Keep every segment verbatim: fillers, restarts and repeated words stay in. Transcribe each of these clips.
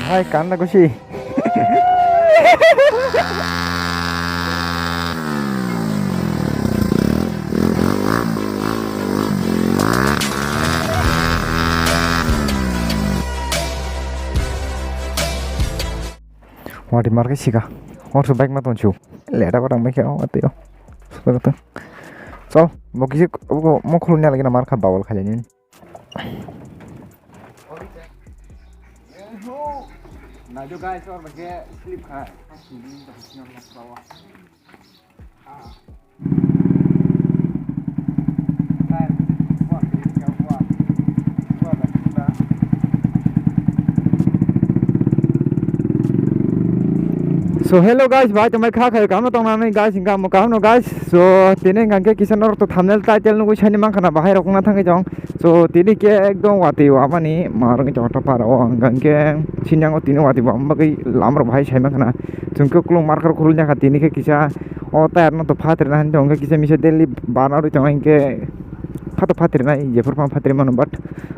Hai, kanda kusi. Wati marke sika. Or so bike ma tonchu. Leda ba tang bike o, ate o. Chol, mo kisi, mo khulnya lagi na marka bawal khali ni. Naido guys, or bage slip khai. So hello guys, bai tongmai kha khayo kamo tongnani guys, hingka mo kaham no guys. So tini hingka khe kisa norok to thumbnail title nugui sani mankha na bahai rok wngna thangwi tong. So tini khe ekdom watwi wamani marwng chota para o hingka khe sinyango tini watwi wama bagwi lam rok bahai sai mankha na. Chwng khe kulung markar khulung jakha tini khe kisa o tayar no to phatrina hinwi tong khe kisa misa daily barna rwi tongo hinkhe phato phatrina jephuru phano phatri mano but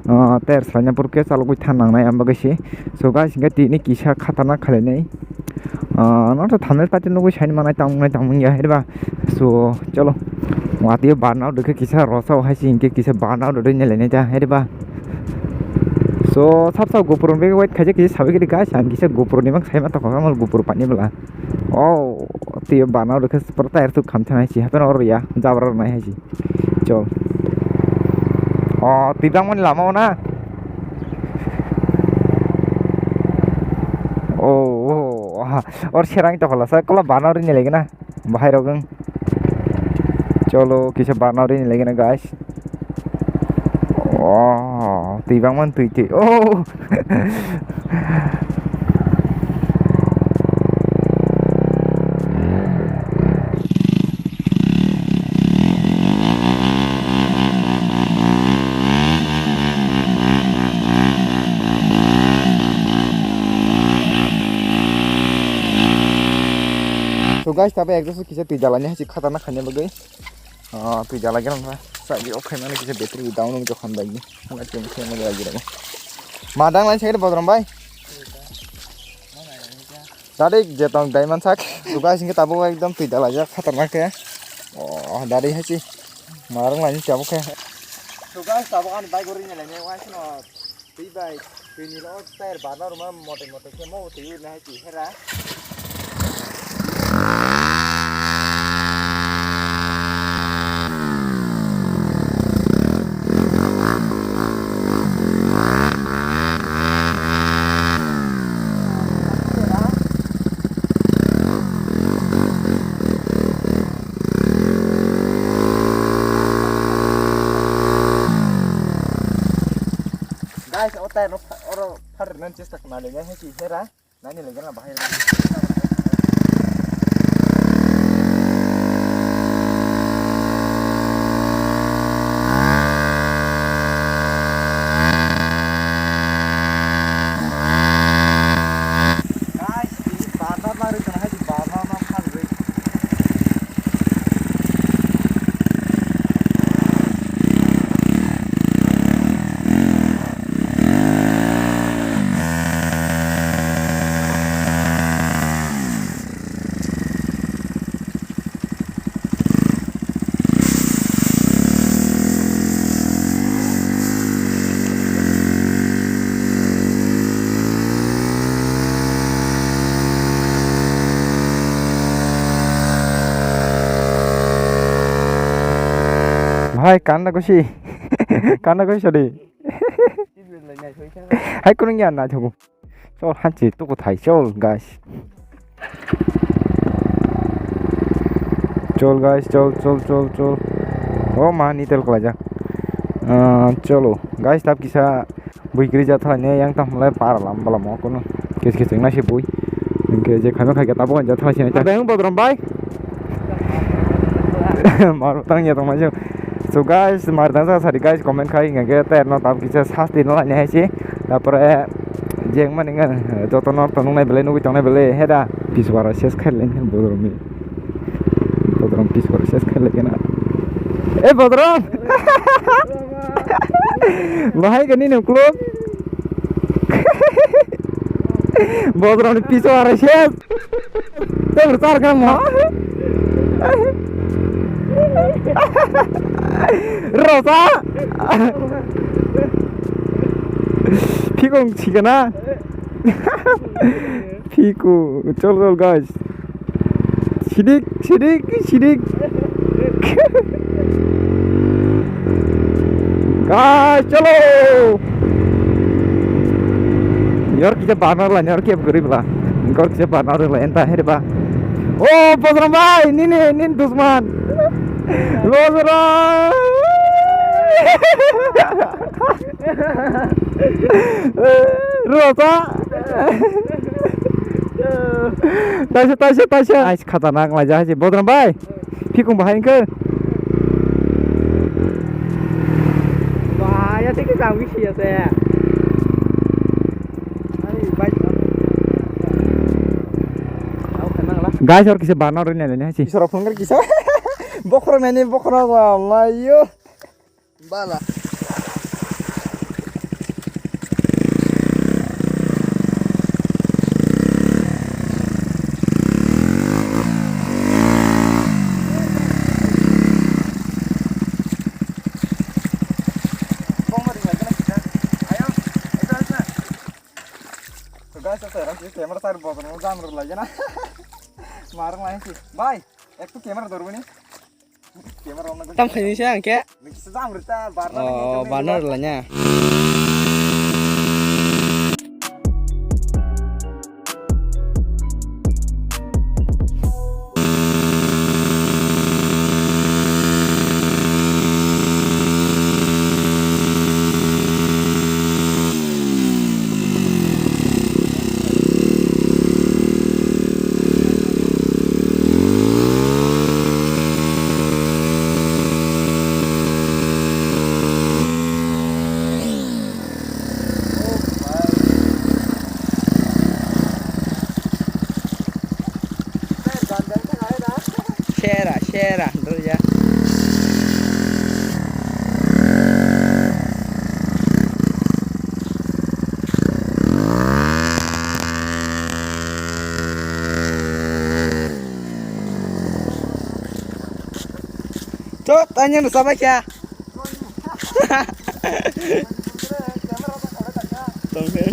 ah, tayar salai na phuru khe chalogwi than nangnai am bagwi se. So guys hingke tini kisa khatarnak khalainai. Ah, no to thumbnail title nugui saini manai tangmung nai tangmung ya heriba. So cholo. Watio barna o dukhe kisa rosa o hai si hingke kisa barna o dui nai lainai ta heriba. So sab sab GoPro ni bagwi wait khaijak kisa sabai kiri guys ang kisa GoPro ni bang sai ma tokha ma GoPro paini bwla. Oh, tio barna o dukhe pura tayar tuk kham thang hai si happen oro ya jabra rwnai hai si. Chol. O, twi bangmani lama o na. O, o, ha, or serang tokhola sa kola bana rini lagi na. Bahai rogeng. Cholo, kisa bana rini lagi na, guys. O, twi bangmani twi twi. O. So guys, tabe exhaust kisa twi jalani hai khatarnak khaina bagwi. Ah, twi jala gana sa, sa, okhai mani kisa battery down wng tokhan bai. Hana twi khaina bagwi ramo. Ma dang lai sakhe bodrom bai. Tadi je tong daiman sak, tuga singke tabuk ekdom twi dalajak khatarnak khe. Oh, dari hai si. Marang lain siapa khe? Tuga tabuk ani bike gori nyalai ne, wai sino twi bai, twi ni lo tayar barna ruma mote mote khe mo twi na hai si hera. Guys, o tayar no pha-, oro phatrwna chesta khnali nai hai si hera. Nani lagi na bahai. Guys, ini barna mari kena hai di barna na phalwi. Bhai, kanda kusi. Kanda kusi sadi. Hai, kunung ya na thogo. Chol, hanchi, tuku thai, chol, guys. Chol, guys, chol, chol, chol, chol. O, ma, ni tel kalaja. Ah, cholo, guys, tab kisa bui gri jathalai ne, yang tam lai par lam, balam, o, kono. Kes, kes, nasi bui. Ke je khano khai ke tabo jathalai sini. Abeng bodrom bai. Mar tang ya tong ma. So, guys, mar tang sa sari, guys, comment khai, nge, ke, ter no, tab kisa sasti no lai ne, hai si. Tapore, Jeng mani ngan, joto no tongnai belai nugui tongnai belai heda. Piswara ses khailai ni bodrom ni. Bodrom piswara ses khailai kena. Eh, bodrom! Bahai gani nukluk. Bodromni piso arai ses. Tebur tar kamo. Rosa. Phikung chikana. Phiku. Chol chol guys. Sidik, sidik, sidik. Guys, chalo. Yor kisa banar la, yor kep gori bla. Yor kisa banar la, enta heri ba. Oh, Bosram bhai, nini, nini dusman. Bosram. Rosa. Taisa, taisa, taisa. Ais khatanak laija hai se. Bodrong bhai. Phikung bahai wngkhe. Ba, ya tei khe jang bisi ya se. Ai, bai. Guys, or kisa banar ni nani hai se. Isora phone kisa. Bokhorok nani bokhorok wa, mayo. Bala. Guys, camera sar botol jam rw lai na. Marang lai si. Bhai, ek tu camera dorbo ni. Tam khaini se ang khe. Nokisa jam rita barna. Oh, barna rwlanya. Sera, sera, dol ya. Tuh, tanya lu sama kya? Tong he.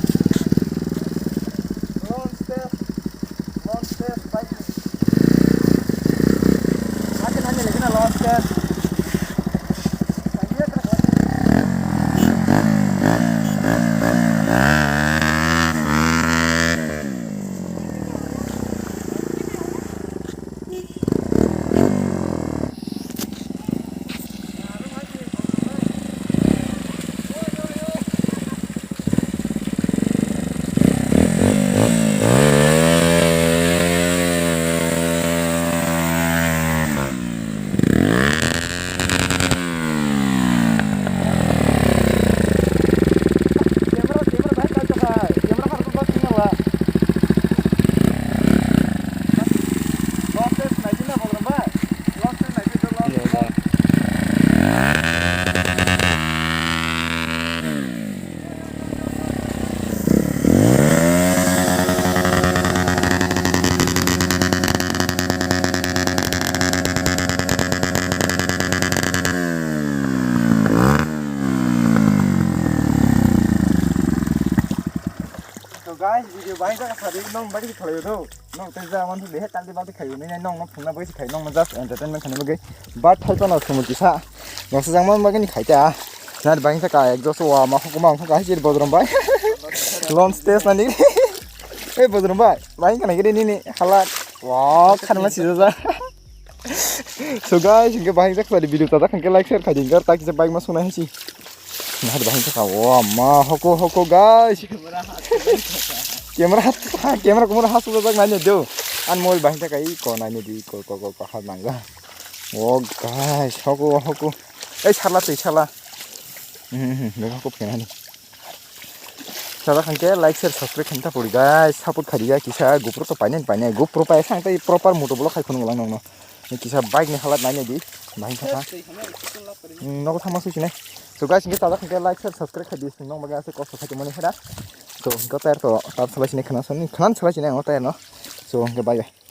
To guys, video bahai jaga sadi nong bari khalai do. Nong tei ja man de he tal de badi khayo ni nong no phungna bagi khai nong no just entertainment khani bagi. But thai to na sumu kisa. Nong sa jang man bagi ni khai ta. Na bagi sa ka exhaust wa ma hukuma hukuma hai jir bodrom bai. Launch test na ni. Ei bodrom bai. Bai kana gede ni ni hala. Wow, khana si ja. So guys, hingke bahai jak sadi video ta jak hingke like share khai ding gar ta kisa bike ma suna hai si. Nahar bahai jak o ma hoko hoko guys. Camera hat camera kumura hasu jak nai ne do. An mobile bahai jak ai ko nai ne di ko ko ko ko hat nang ga. O guys, hoko hoko. Ei sala tei sala. Hmm, hmm, hmm, hoko phenani. Chajak hwnkhe like, share, subscribe khaina ta pori guys, support khaidi ya kisa GoPro to painani painai, GoPro paisa ang tei proper moto vlog khai khunu lang nongno. Kisa bike ni halat nainai di, bahai kha. Hmm, nogo thangma sui sinai. So guys, hwnkhe chajak hwnkhe like, share, subscribe khaidi, nong bagwi aswk kosto khai tongmani hwna. So, hwnkhe tire to tam salai sini khna sani, khna salai sini ang o tire no. So, hwnkhe bye bye.